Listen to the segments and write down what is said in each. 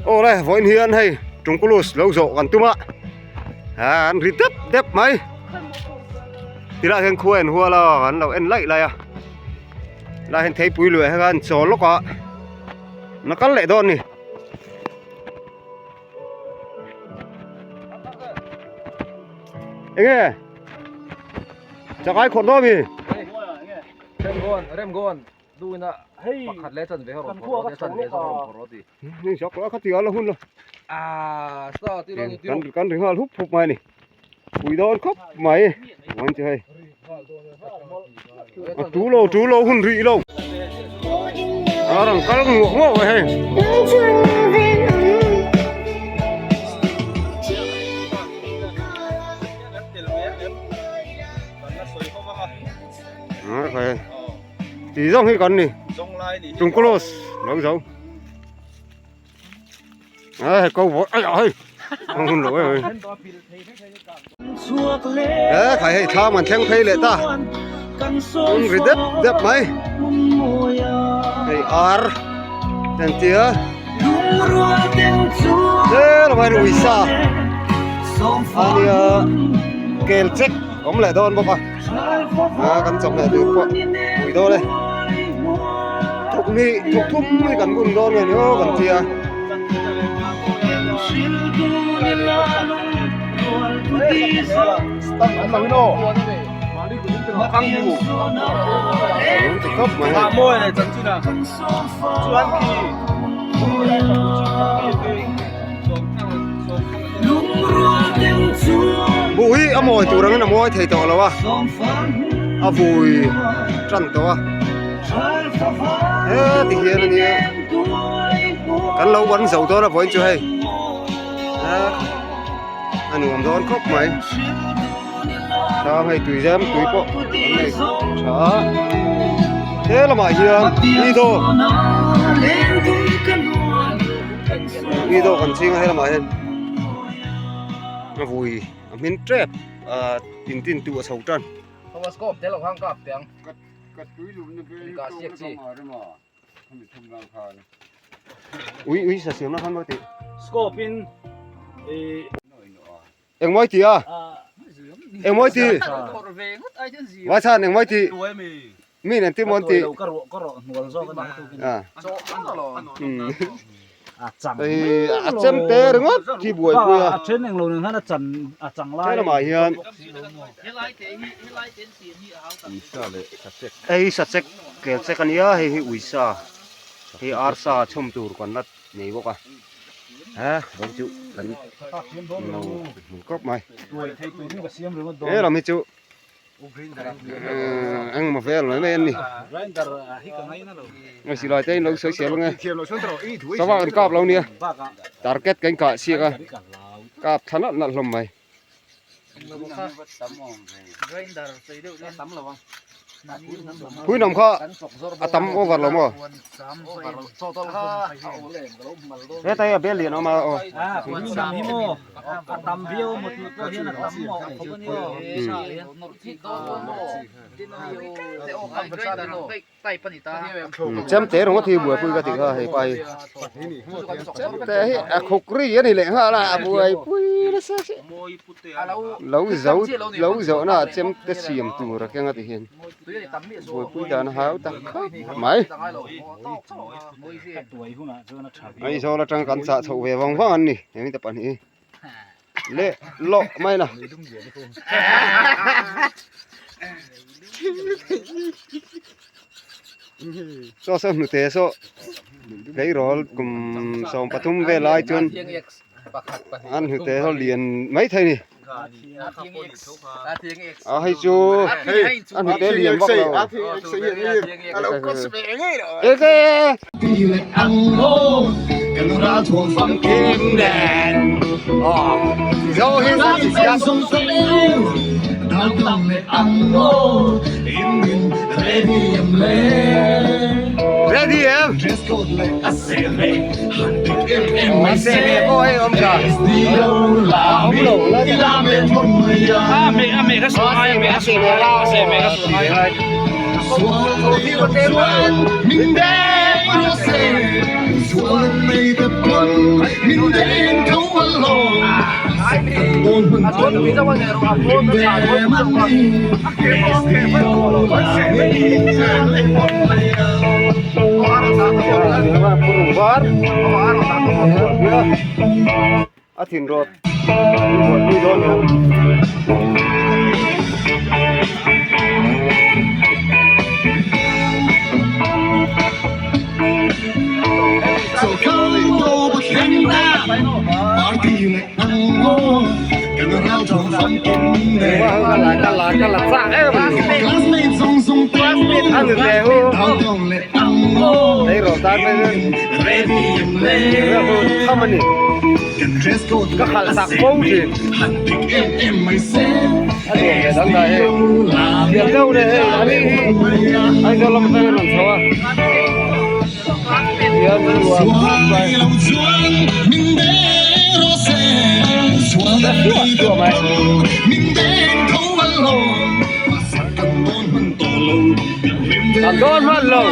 Aw le vawiin hian hei Tungkulus lo zawh kan tum a ah an ri dep dep mai tilaiah hian khua in hual a an lo en laih laih a tilaiah hian theipui luah hian an chawl lawk a na kal leh dawn a ni. Enge chakai khawrh dawn mi? Remgawn Remgawn duhina pakhat leh chanve ho rawn phawrh rawh ti chanve zawk rawn phawrh rawh ti. Ni chak la kha ti ala hun la. Ah sa ti lo ni Kan kan ri nghal hup hup mai ni. Pui dawn khawp mai. Wan chu hei. A tu lo tu lo hun rih lo. A rawn kal nguah nguah mai hei. Ti zawng hi kan ni Tungkulos lo zo a hei ko vawt ai hei không hun lo hei e khai hei thlam an thleng phei leh ta un ri dep dep mai hei ar ten tia thế là mai ui sa ania kel chek awm leh dawn bawk a a kan chawp leh tur pawh pui dawn e thawk ni thawk thum hi kan bun dawn nge ni aw kan tia. Buh hi a mawi tur angin a mawi thei tawh lo a, a vui tan tawh a, heti hian a nia kan lo ban zo dawn a vawiin chu hei a nuam dawn khawp mai tang hei tui zem tui pawh an nei tha a he lamah hian Lido Lido kan ching a he lamah hian a vui a hmin tep ah tin tin tu a chho tan. Ui ui sa siam na khan mawi tih. Scope in eh. Eng mawi ti a? Eng mawi ti? Vai chhan eng mawi ti? Mi nen ti mawn ti? A chem te ringawt khi buai pui a. A then eng lo nen khan a chan a chang lai. He lamah hian hei sachek kel chek a nia hei hi uisa hei arsa chhawm tur kan la nei bawk a he rawng chu kan lo hmu kawp mai he lam hi chu engmaw vel mai mai an ni a silai te in lo sawi sel ange sava kan kap lo nia target kan kah chhiak a kap thla nalh nalh hlawm mai. Phuihnam kha a tam over lo maw? Heta hi a bel lian a awm a aw. Chem te rawng a thi buaipui ka tih kha hei pa hi chem te hi a khuk ri a ni leh nghal a a buaipui nasa si lo zo lo zawh na ah chem te siam tur a keng a ti hian buaipui dan a hau tak khawp mai Aizawl atang kan chah chhoh ve vang vang an ni hemi te pahnih hi leh lawh mai na. Saw saw hnute saw tleirawl kum 13 vel lai chuan an hnute saw lian mai thei ni. A hei chu a hnute lian vak lo. Eke. Ready em? A thin rawt buaipui dawn nia. Tham a ni ka khalh sak fo thin a nuam ve dang dai hei thiam deuh leh hei a ni hi Aizawl lam atangin rawn chho a thiam nuam khawp mai suah suah mai. An dawn hman lo.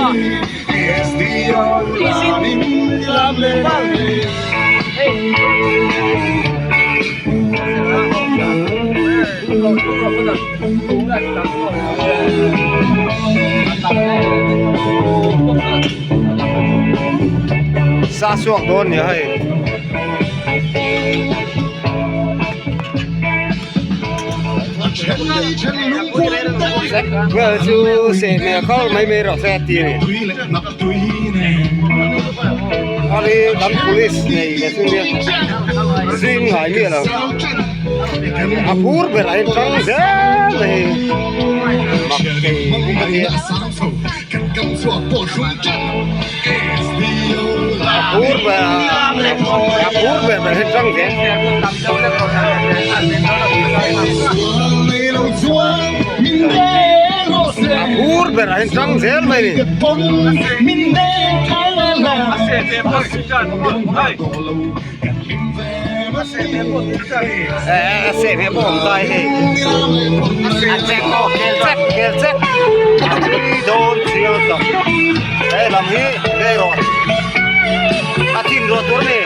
Sa suak dawn nia hei. Vel chu seh hmel khawr mai mai rawh se a ti a ni. Hali kan police nei leh chu nia zing ngai miah lo a phur ber a intang zel mai hi mak thei bawk a nia a phur ber a phur ber ber hi tang zel. A phur ber ah hian tang zel mai a ni. A seh ve pawh awm ta hei a chek aw kel chek kel chek dawn chiang tak he lam hi ngei rawh a thin rawh tur a ni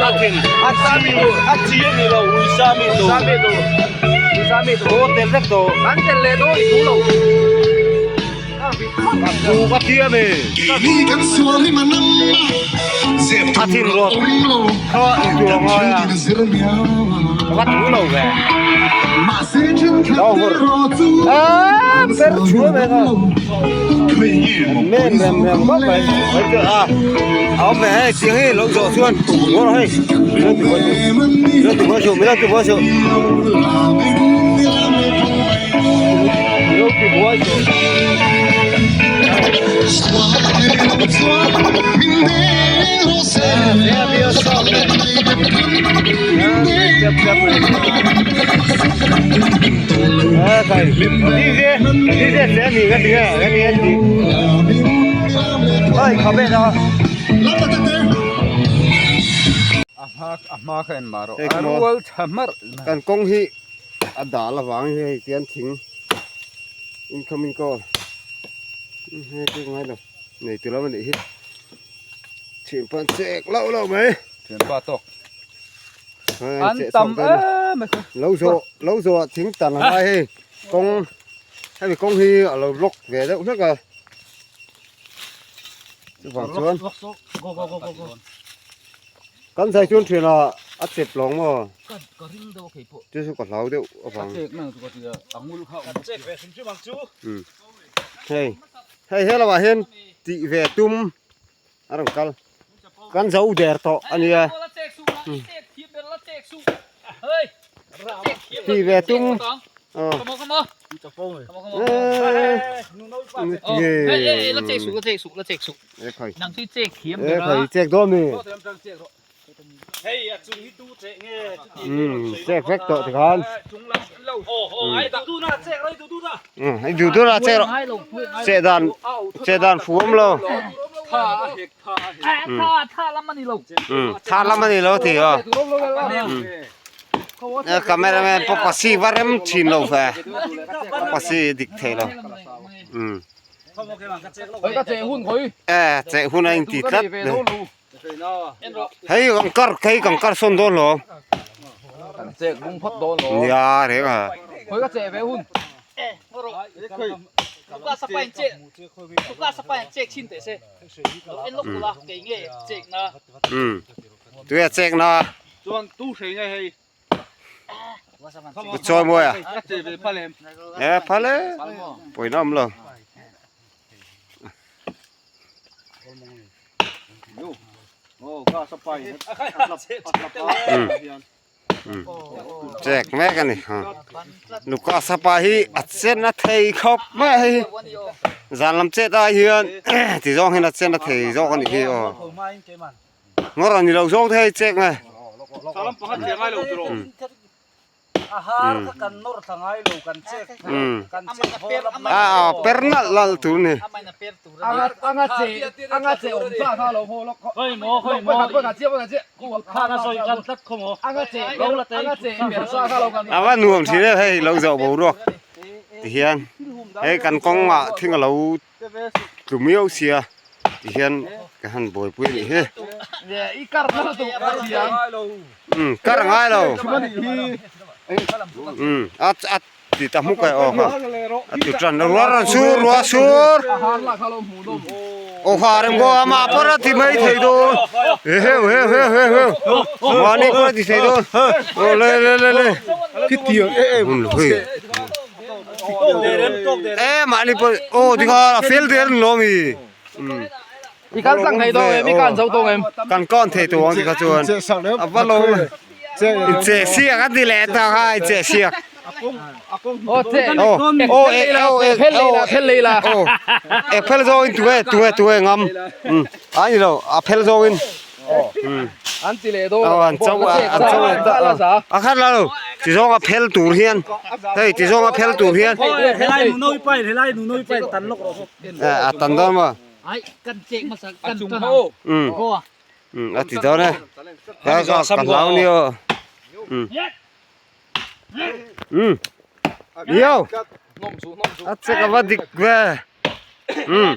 a thin a chi a chi a ni lo ui sa mi tu sa mi tu ui sa mi tu aw tel vek tawh kan tel leh dawn i thu lo Thu ka thiam e. A thin rawt kha i tuang ngai a, ka va thu lo ve. Lo hur a ber thu em em a. Men rem rem khawp mai. Hei chu a a awm ve hei tiang hi lo zawh chuan ngaw rawh hei. Lo ti buai suh, lo ti buai suh, mi lo ti buai suh. Lo ti buai suh. Kan kawng hi a dal avangin hei tian thing incoming call hei chu ngai lo nei tur lam a nih hi thianpa chek loh loh mai thianpa tawk an tam em lo zawh lo zawh ah thing tan a ngai hei kawng hemi kawng hi a lo block ve deuh hlek a chuvang chuan Kan zai chuan thian a a chep lawng maw? Ka ka ring deuh a kei pawh. Chu chu ka hlau deuh avang. Ka chek nang chu ka tia a ngul kha Kan chek ve hrim hrim ang chu. Um hei hei he lamah hian tih ve tum a rawn kal kan zo der tawh a nia. Tih ve tum aw. E khai. Nang chu chek thiam E khai chek dawn mi. Hei a chung hi tu chek nge. Um chek vek tawh tikhan. Ai du du na chek ro du du na. Um ai du du na chek ro. Che dan che dan fuam lo. Tha a hek tha a hek. Tha tha lam ani lo. Um tha lam ani lo ti o. Cameraman pawh pasi va rem thin lo ve. Pasi dik thei lo. Um. Ka che hun khoi. E che hun a in ti tlat. Hei kan kar hei kan kar sawn dawn lo. Kan chek bung phawt dawn lo. Nia reng a. Khawi ka cheh ve hun. Um tuia chek na. Chuan tu hrei nge hei. Ku chawi mawi a. E phal e. Pawina awm lo. Chek mek a ni Luka sapa hi a chen a thei khawp mai a hei zan lam chet ah hian ti zawng hian a chen a thei zawk a nih hi aw ngawr a ni lo zawk te hei chek mai. A per nalh nalh tur a ni. A va nuam thin em hei lo zawh boruak tihian hei kan kawngah thing a lo tlu miau sia tihian ka han buaipui a nih hi umm kar a ngai lo umm a a ti ta hmuk e aw kha a ti tan ruah rawn sur ruah sur aw kha rem go amah pawh a ti mai thei dawn eheu heu heu heu heu mahni pawh a ti thei dawn aw le le le le hun hui. E mahni pawh aw tikha a fel der ni lo mi I kal tlang thei dawn em i kan zo dawn em kan kawn thei tawh ang tikha chuan a va lo in cheh siak a ti leh ta kha in cheh siak aw che aw aw e aw e phel lei la phel lei la aw e phel zawng in tuge tuge tuge ngam a ni lo a phel zawng in An ti leh dawn. Aw an cho a an cho leh ta a khat la lo ti zawng a phel tur hian hei ti zawng a phel tur hian Helai nu noi pai helai nu noi pai tan lawk rawh a tan dawn maw Ai kan chek hmasa kan tan um um a ti dawn e ka ka hlau ni aw um um yo a chek a va dik ve um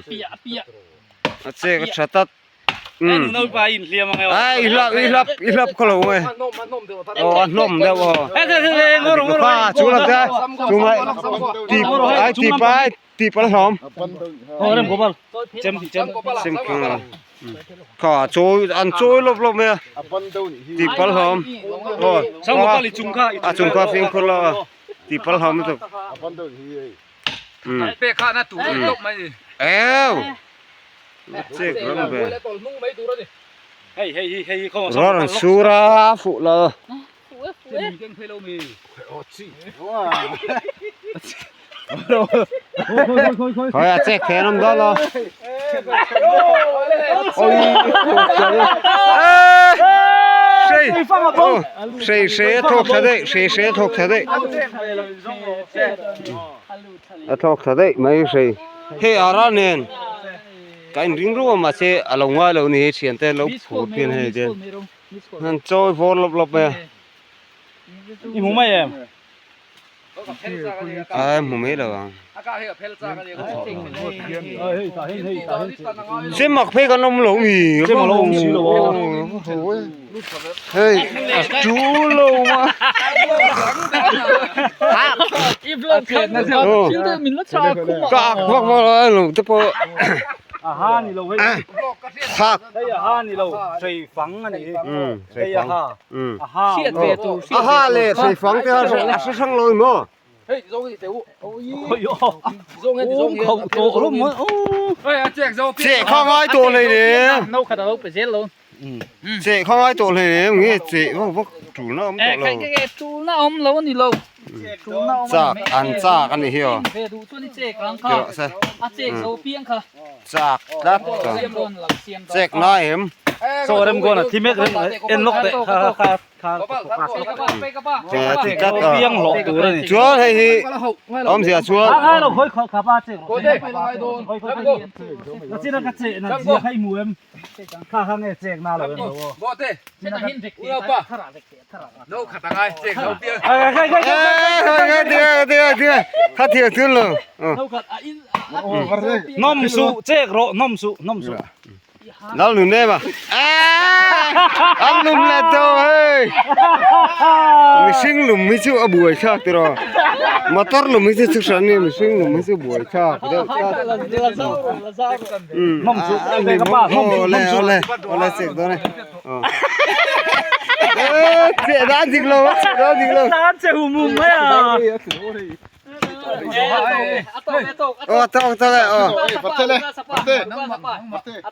a chek a tha tat Ai i hlap i hlap i hlap khaw lo nge aw a hnawm deuh aw pa chu lam te chu ngai ti ai ti pa ai ti pal hlawm sem kha chawi an chawi lawp lawp mai a ti pal hlawm aw a chung kha fimkhur lo a ti pal hlawm lutuk Ew chek ram ve ruah rawn sur a fuh lo khawi a chek thei an awm dawn lo hrei hrei a thawk tha daih hrei hrei a thawk tha daih. A thawk tha daih mai hrei hei ara nen ka inring ru a mahse a lo ngai lo a ni hei thiante lo phur pian hei te an chawi vawr lawp lawp mai a i hmu mai em a hmu mai lo ang che mak phei kan awm lo mi che mak lo awm si lo a hei a tu lo a Ka ak vak vak lo lo te pawh a ha ni lo hei thak hei a ha ni lo hrei fang a ni hei a ha a ha a ha leh hrei fang te a hre hrang lo emaw hei zawng hi teh u zawng hi zawng hi tawh lo maw che kha ngai tawh hlei nem no khat a lo pe zel lo Cheh kha ngai tawh hle em nge cheh vak vak tulna awm tawh lo. Tulna awm lo a ni lo. Chak an chak a ni hi aw. Ti rawh se. Chak tlat ka. Chek na em. Saw rem kawn a thi mek rem en lawk teh kha kha kha Che a ti tlat a. Piang hlawh tur a ni. Chuan hei hi awmzia chuan. Ngai lo khawi kha pa chek rawh. Nachina ka cheh na zia kha i hmu em. Kha kha nge chek na lo en lo aw. Bawhte unaupa no khat angai chek lo piang. Kha thiang thil lo. Nawm suh chek rawh nawm suh nawm suh. Lal nun em a. An lum leh tawh hei. Mihring lum hi chu a buai thlak tiraw. Motor lum hi chu chu hran nia mihring lum hi chu buai thlak deuh tlat. Umm a hlim awm awle awle awle chek dawn e. Aw cheh dan dik lo a cheh dan dik lo. Aw tawk tawk e aw.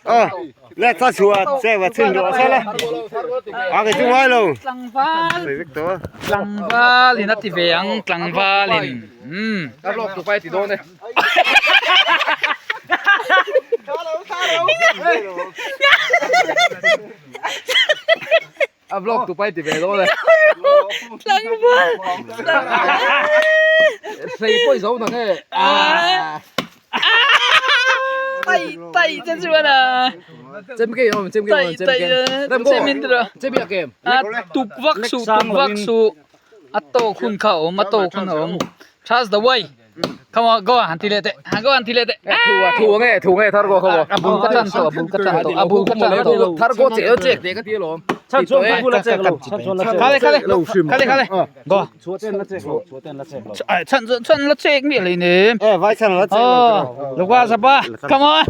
Aw le cha chua che va chin rawh se le. A ke chu ngai lo. Tlangval Sei vek tawh a. Tlangval in a ti ve ang tlangval in umm. Ka lawk tu pai ti dawn e. A vlog tu pai ti ve dawn e. Tlangval. Sei pawh i zo nang e. Tai tai che chuan a. Chem ke awm chem ke awm chem ke. Tai tai chem in tira. Chem ya kem. A tuk vak su tuk vak su. A tawk hun kha awm a tawk hun a awm. Trust the way. Come on go han ti leh teh. Han go han ti leh teh. Thu a thu nge thu nge thar go khaw. A bul ka tan tawh a bul ka tan tawh a bul ka tan tawh. Thar go che che te ka ti alawm. Chan chuan ka bula chek lo chan chuan la chek Khale khale khale khale go. Chua ten la chek lo chua ten la chek lo. Ai chan chan la chek mi lei nem. E vai chan la chek lo. Lukwa sapa. Come on.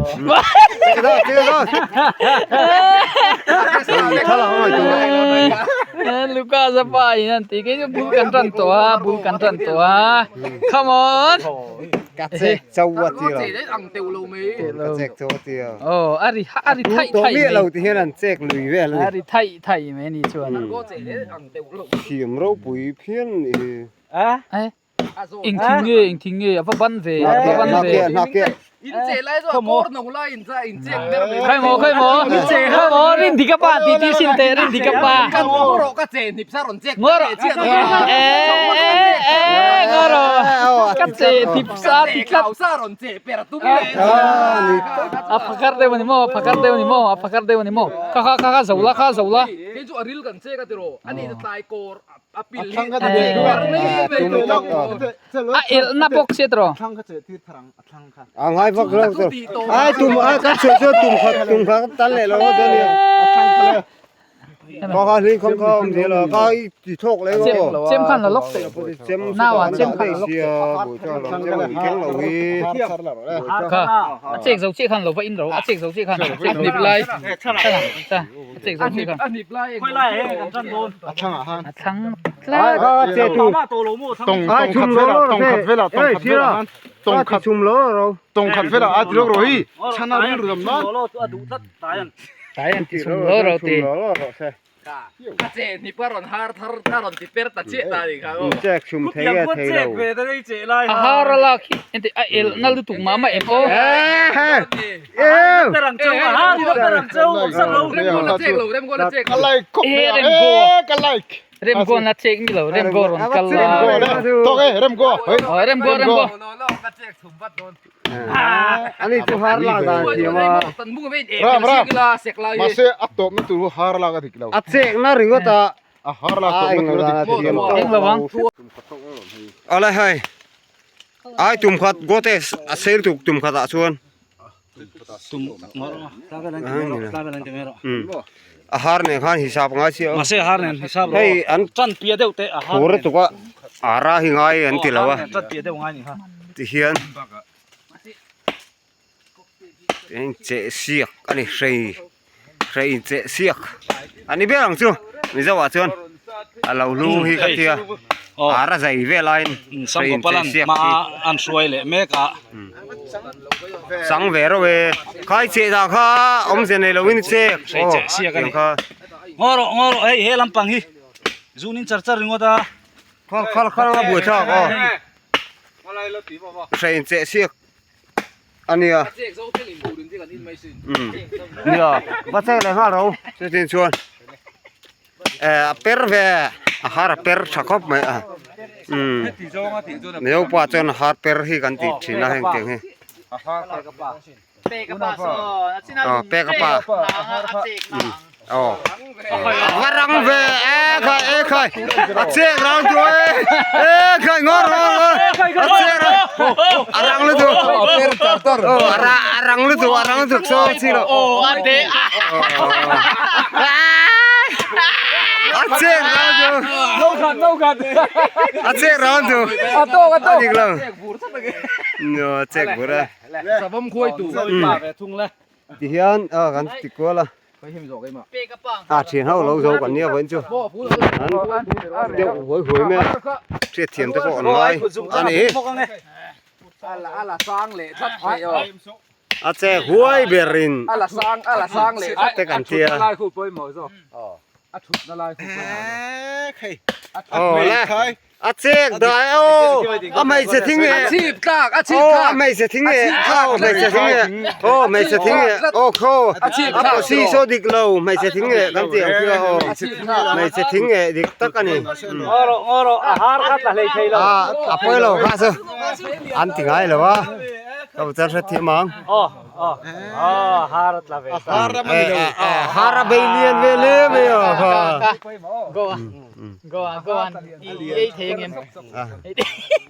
Chek do chek do. Thla mai tu. Luka sapa in an ti ke bul kan tan tawh a bul kan tan tawh a. Come on. Ka chek chau a ti lo. Ka chek chau a ti lo. Oh, a ri a ri thai Tawh thai miah mai. lo ti hian an chek lui vel a ni. A ri thai thai mai ni chuan. Thiam ropui phian nih hi. Eh, eng thing nge eng thing nge a va ban ve a va ban ve. Hna ke hna ke. In che lai chu a kawr no lai in cha in chek ber mai. Khai maw khai maw khai maw rin dik a pa ti ti sin teh rin dik a pa. Kan ngaw rawh ka che hnip sa rawn chek. Ngaw rawh eh eh eh ngaw rawh ka che hnip sa ti tlat. Sa rawn che per a tum leh. A phakar deuh a ni maw a phakar deuh a ni maw a phakar deuh a ni maw kha kha kha kha zo la kha zo la. Kei chu a ril kan chek a ti rawh ani chu tlai kawr a pil hi. A elhna bawk sia tiraw. A ngai vak lo chu ai tum ai ka chhuah chu tum khat tum khat ka tan leh lo dawn nia ka ka hling kham kha awm zel a ka i ti thawk leh maw Chem khan la lawk teh chem nau ah chem khan la lawk sia bawih chuan lo chem ang keng lo hi kha a chek zo chiah khan lo va in ro a chek zo chiah khan a hnip lai a chek zo chiah khan A hnip lai a thlang tlat che tu ai chum lo lo te ei sira tong khat chum lo ro tong khat vela a ti ro hi chana ri ru dam na tai an ti chum lo ro ti ka che hnip a rawn har thar a rawn ti per ta chiah ta ni kha aw. Chek chum thei nge thei lo a har a lak hi ente a el na lutuk mah mah em aw Rem go la chek lo rem go la chek ka like khop Eh, me rem go. eh ka like Rem go na chek mi lo rem go rawn kal la tok e rem go hei aw rem go rem go ani chu har la dan thiam a tan mung ve e Ram, ram. la sek la ma se a top na tur har la ka dik lo a chek na ringawt a a har la a top na eng tur lo a dan a dik thiam Eng lo ang. Awle hei ai tum khat gote a sel tuk tum khat ah chuan A har nen khan hisap ngai si a. Mahse a har nen hisap lo. Hei an tan pia deuh te a har. Phur tuk a ara hi ngai an ti lo a. Tan pia deuh ngai ni kha. Ti hian in cheh siak a ni hrei hrei in cheh siak a ni ber ang chu Mizo ah chuan a lo hlu hi ka tia ara zai vel aiin hrei in cheh siak hi. An hruai leh mek a. Chang ve reuh e. Khai cheh dah kha awmze nei lo in chek. Hrei cheh siak a ni. Ngaw rawh ngaw rawh hei he lampang hi zun in char char ringawt a. Khal khal khal a buai thlak aw. Hrei in cheh siak a nia. Nia va chek leh nghal ro chutin chuan eh a per ve a har a per tha khawp mai a umm Mizopa chuan a har per hi kan tih thin a heng tiang hi aw pek a pa aw va rang ve e khai e khai a chek rang chu e e khai ngawr ngawr a chek rang a rang lutuk a rang lutuk a rang lutuk saw chi lo. khat no khat A chek round tu. A tawk a tawk. A dik lo. No chek bur a. Savawm khuai tu. Pa ve thung le. Ti hian a kan ti kual a. A thian ho lo zo kan nia vawiin chu. An deuh huai huai mai a. Hriat thiam te pawh an ngai a ni. A la sang leh tlat mai aw. A che huai berin A la sang a la sang leh tlat. te kan tia. Lai khu pawimawh zawk. A thutna lai khu pawimawh zawk. Aw le a chek dai aw a hmeichhe thing e. A chhip tlak a chhip Aw a tlak. hmeichhe thing e aw hmeichhe thing e aw hmeichhe thing e aw khaw a pawh si saw dik lo hmeichhe thing e kan tih ang khi a aw hmeichhe thing e dik tak a ni. Ngaw rawh ngaw rawh a har kha tla hlei thei lo. A a pawi lo kha chu an ti ngai lo a ka bu chuan hrethiam ang. Aw aw aw har a tla ve ta. Har a bei lian ve le mai a kha. Goa Goa Goa i ei thei ang em?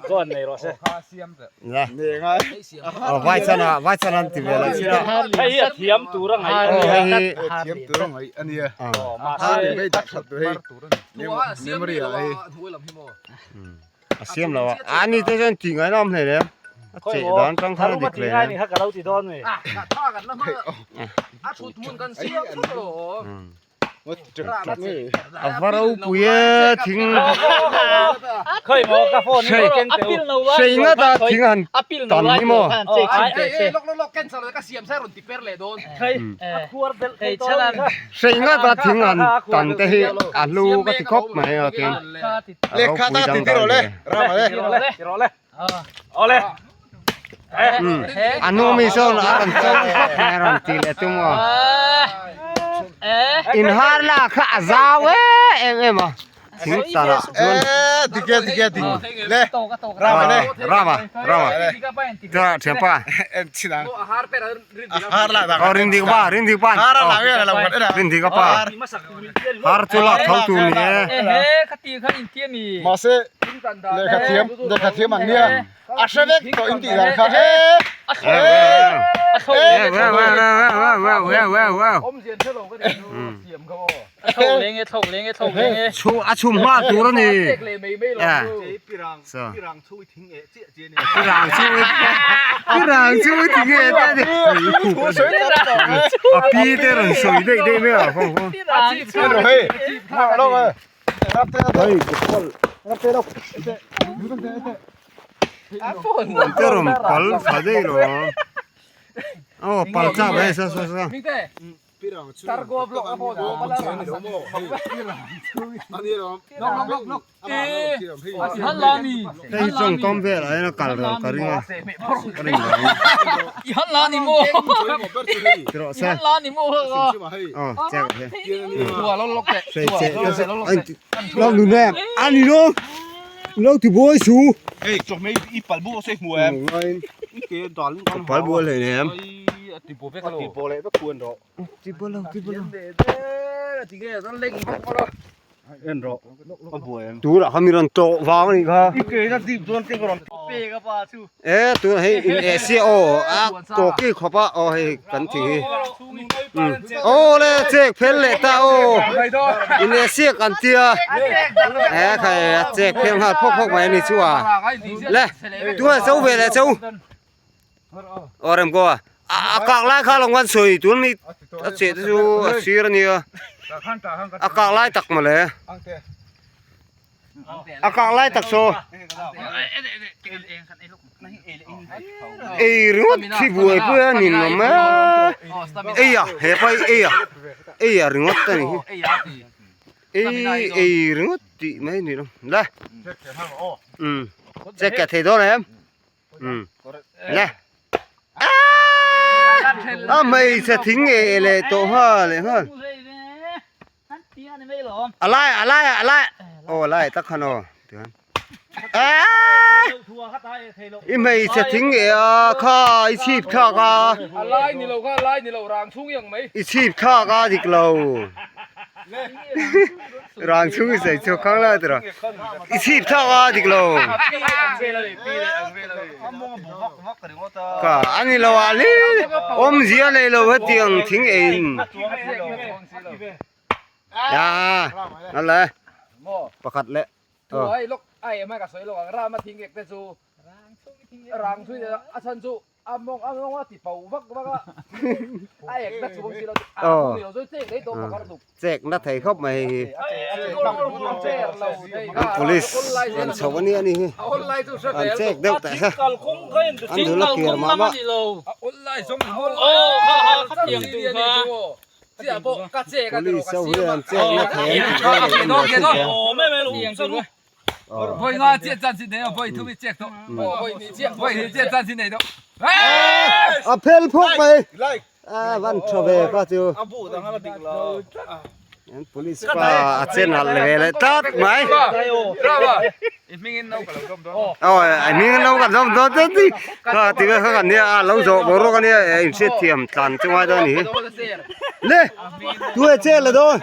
Goa nei rawh se. La. Aw vai chana vai chana an ti ve lo chin a. Hei hi a thiam tur a ngaih a Aw nia. hei hi Thiam tur a ngaih a nia. Aw mahse Hei dah that tur hei. Memory ah hei. A siam lo a. A ni te chuan tih ngaihna awm hlei lem. A cheh dan tang khan a dik hlei lem. Kha ka lo ti dawn mi. A thut hmun kan siam thut lo. A va ropui e thing. Khoi maw ka phone hi keng teu. Hrei ngat a thing han tan hi maw. Hrei ngat a thing han tan te hi a hlu ka ti khawp mai a tin. A ropui dangdai hle. A nu mi sawn a rawn cho khawp mai a rawn ti leh tum a. In har la kha a zau em em a. Thing tan ah chuan Dik e dik e dik le Rama le Rama Rama Tia thianpa Aw rindik pa rindik pa rindik pa har chu lak tho tur ni e Mahse lehkha thiam lehkha thiam an nia a hre vek tawh in tih dan kha e Chhu a chhum hma tur a ni Pirang chu pirang chu ti nge te ni a pi te rawn sawi daih daih mai a kawng kawng. Te rawn pal thla daih lo aw pal chak mai sa sa sa. Hei tawngkam velah hian a kal reng ka ring a ka ring lo rawh se aw check ang che hei che lo nu nem a ni lo lo ti buai su hei chawhmeh i pal bu sawi hmu em pal bu a hlei nem. Ti bo vek lo. Ti bo leh vek khuan rawh. Ti bo lo, ti bo lo. Ti nge zan leng vak vak a. En rawh. A buai em. Tunah kha mi rawn tawh vang a nih kha. I ke na dip dawn te ka rawn. Pek a pa chu. E tunah hei in eh sia aw a tawki khawp a aw hei kan thing hi. Aw le chek phel leh ta aw. In eh sia kan tia. E khai a chek phel nghal phawk phawk mai a ni chu a. Le tunah cho ve leh cho. Aw rem ko a a kak lai kha lo kan sawi tun mi a cheh te chu a sir a nia a kak lai tak mawle a kak lai tak saw ei ringawt khi buai pui a nin awm e ei a hepa hi ei a ei a ringawt a ni hi ei ei ringawt tih mai a ni lo le umm check ka thei dawn em. Le. A hmeichhe thing nge leh tawh nghal leh nghal. A lai a lai a lai. Aw a lai tak khan aw. Tichuan. I hmeichhe thing nge a kha i chhip thlak a. A lai ni lo kha a lai ni lo rang chhung i ang mai. I chhip thlak a dik lo. Rang chhung i sawi chhuak khang lai tira. I chhip thlak a dik lo. Ka ani lo a li awmzia nei lo hetiang thing eiin. Ya a le pakhat leh. Thuai lawk ai em ai ka sawi lawk ang Rama thing ek te chu rang chhui a chhan chu a mawng a mawng a ti pau vak vak a a ek na chhung si lo a ni lo chu chek lei tawh pakhat tuk chek na thei khawp mai hei hi police rawn chho ania ni hi an chek deuh teh kha an dul a kir mah mah. Police ho hi an chek na thei an ti vel em em lo a A phel phawk mai a van tha ve kha chu an police pa a chen halh ve leh tlat mai aw a hming in no ka dawm dawn tlat ni kha ti vel kha kan nia a lo zawh boruak ania inhriat thiam tlan chu ngai dawn a ni hi le tu e che la dawn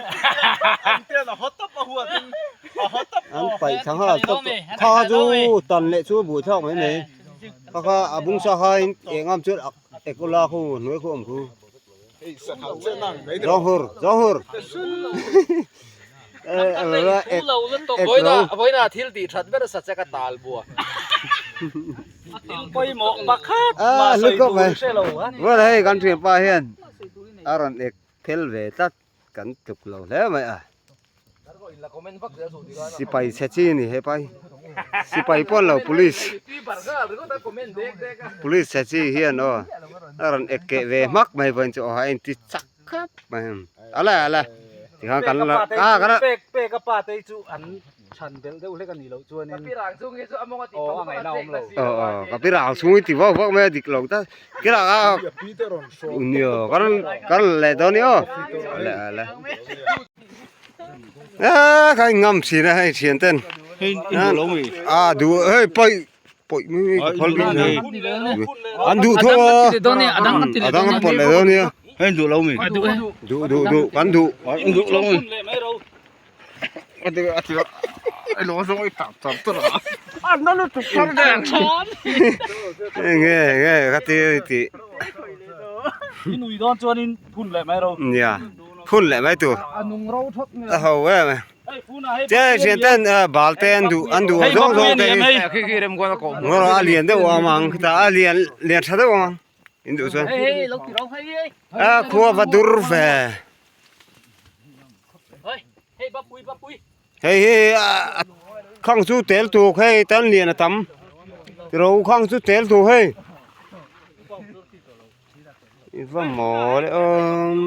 an paih thla nghal tawp tawh kha chu tan leh chu a buai thlak mai mai kha kha a bung sa kha in eng am chuan ek ula khu hnuai khu awm khu zawng hur zawng hur vawiina thil tih that ber sa che ka tal bua thil pawimawh pakhat mah sawi tur hre lo a Well hei kan thianpa hian a rawn ek phel ve tlat kan tluk lo hle mai a sipai chhe chi a ni hepa hi sipai pawh an lo police police chhe chi hian aw a rawn ek keh ve hmak mai vawiin chu aw a inti chak khawp mai ala ala tikhan kan la a kan la pek pek a pa te chu an chhan belh deuh hlek a nih loh chuanin aw a ngaihna awm lo aw aw ka pi rang chhung i ti vak vak mai a dik lo ta kila a nia kan kan leh dawn ni aw ala ala a kha ngam thin a hei thian ten a duh hei paih paih mai ka phal bik nei an duh tho a a dang an pawt leh dawn nia hei duh lo mi duh duh duh kan duh an duh lo mi nge nge ka ti ti i nui dawn chuanin phun leh mai ro nia phun leh mai tur a ho em che thian ten bal te an duh an duh zawng zawng te hi ngawr a lian deuh awm ang khitah a lian lian tha deuh awm ang in duh chuan a khua va dur ve. Hei hi a khang chu tel tuk hei tan lian a tam tiro khang chu tel tuk hei i va maw le awm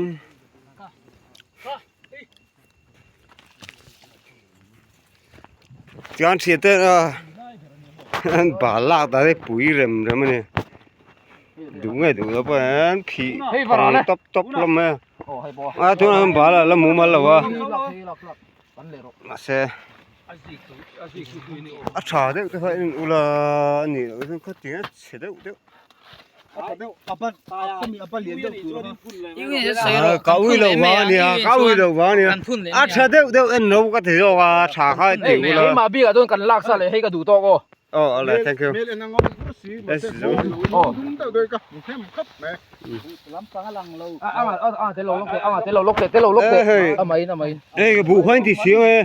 chuan thian te a an bal lak dan hi pui rem rem a ni duh nge duh lo pawh hian phih phang tawp tawp hlawm mai a. A tunah hian bal a la mumal lo a mahse a tha deuh te kha en ula a nih loh chuan khawtin a chhe deuh deuh ka ui lo vang a nia ka ui lo vang a nia a tha deuh deuh en lo ka ti zawk a tha kha ti ula aw awle thank you Hei buh khaw in ti siam e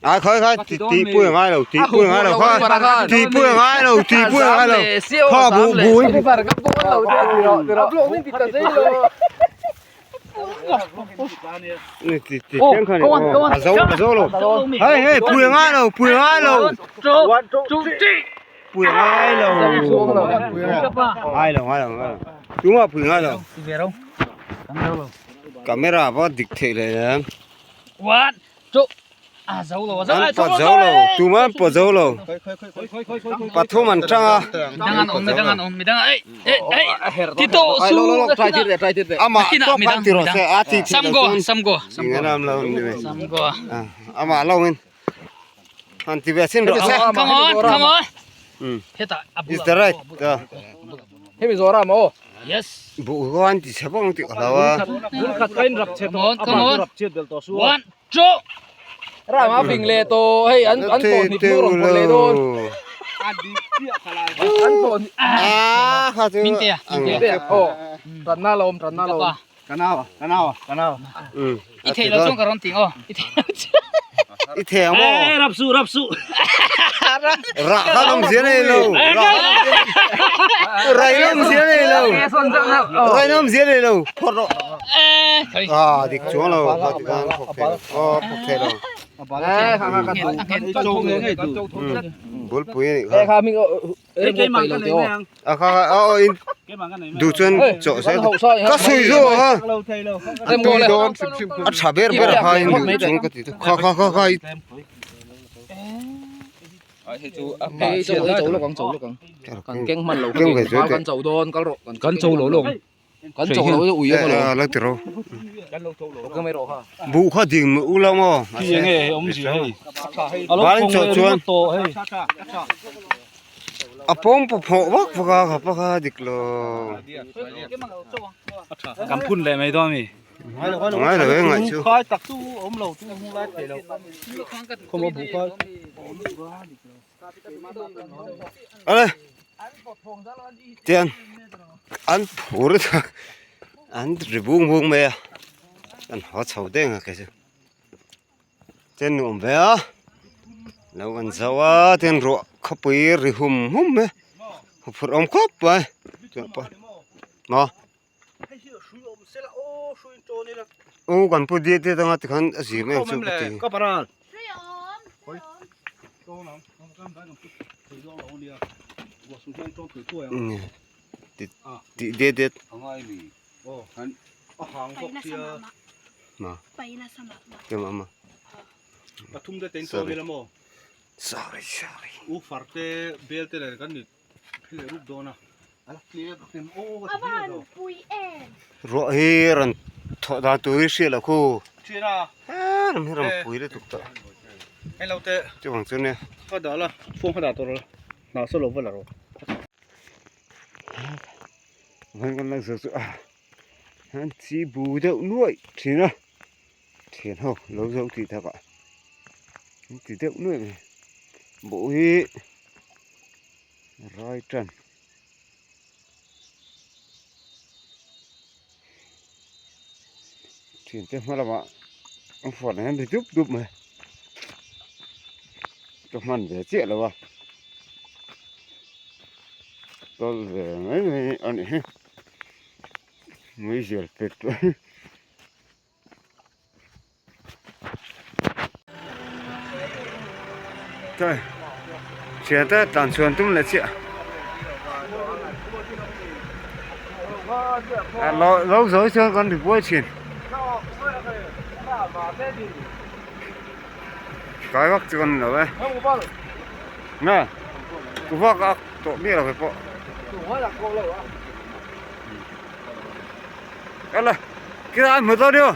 a khawi kha ti ti pui a ngai lo ti pui a ngai lo kha ti pui a ngai lo ti pui a ngai lo kha buh buh in ti ti chiang kha ni a zo a zo lo hei hei pui a ngai lo pui a ngai lo pui a ngai lo ngai lo ngai lo ngai lo tumah pui ngai lo camera pawh a dik theih leh em an pawt zo lo tumah an pawt zo lo pathum an tang a amah tawp an ti rawh se a ti thei lo chuan eng an lo ni mai amah lo in han ti ve sin rawh se is the right buh kha an ti chhe bawk ang tih ka hlau a Kanau kanau kanau I theih loh chuan ka rawn ti aw. I theih loh chuan. I thei ang maw? Eh, rap su, rap su. Rah kha awm zia nei lo. Rai awm zia nei lo. Rai awm zia nei lo. Phawt rawh. Ah, dik chuang lo. Kha ti khan phawk thei lo. Aw, phawk thei lo. Bulpui a nih kha. A kha kha aw in duh chuan chawh se ka sawi zawk a a tui dawn a tha ber ber a kha in duh chuan ka ti kha kha kha kha keng ve chu teh Kan cho lo lawng. Kan cho lo ui a lo lo ti ro buh kha ding mu u lo maw Khi enge hei awm zia hei. A lo Varin phawng chawh leh chuan ringawt tawh hei. a pawng paw phawh vak vak a kha pa kha dik lo Kan phun leh mai dawn mi. ngai lo e ngaih chu Khai tak chu awm lo chu hung lai thei lo. Khawm a buh khai. Ale tian an phur an ri bung bung mai a kan haw chho deng a kei chu ten nuam ve a lo kan zo a ten ruah khawpui ri hum hum mai huphurh awm khawp mai chuan pawh maw u kan pu diat diat anga tikhan a zir mai ang chu ka ti. Tih det det sorry sorry ruah hi rawn thawh dan tur hi hriat loh khu he lam hi rawn pui lutuk tawh chuvang chu nia vawiin kan la zawh chu a an chi bu deuh nuaih thin a thian ho lo zo tih takah an ti deuh nuaih mai buh hi rai tan thian te hma lamah an fuan ang hian ri dup dup mai ka hman ve chiah lo a tawl ve mai mai a nih hi meizial pet te. Thôi, thian te tlan chhuan tum leh chiah. A lo lo zawi chuan kan ri buai thin. Kai vak chu kan lo e. Nge, ku vak a tawh miah lo ve pawh. Kala, kila an hmu dawn io.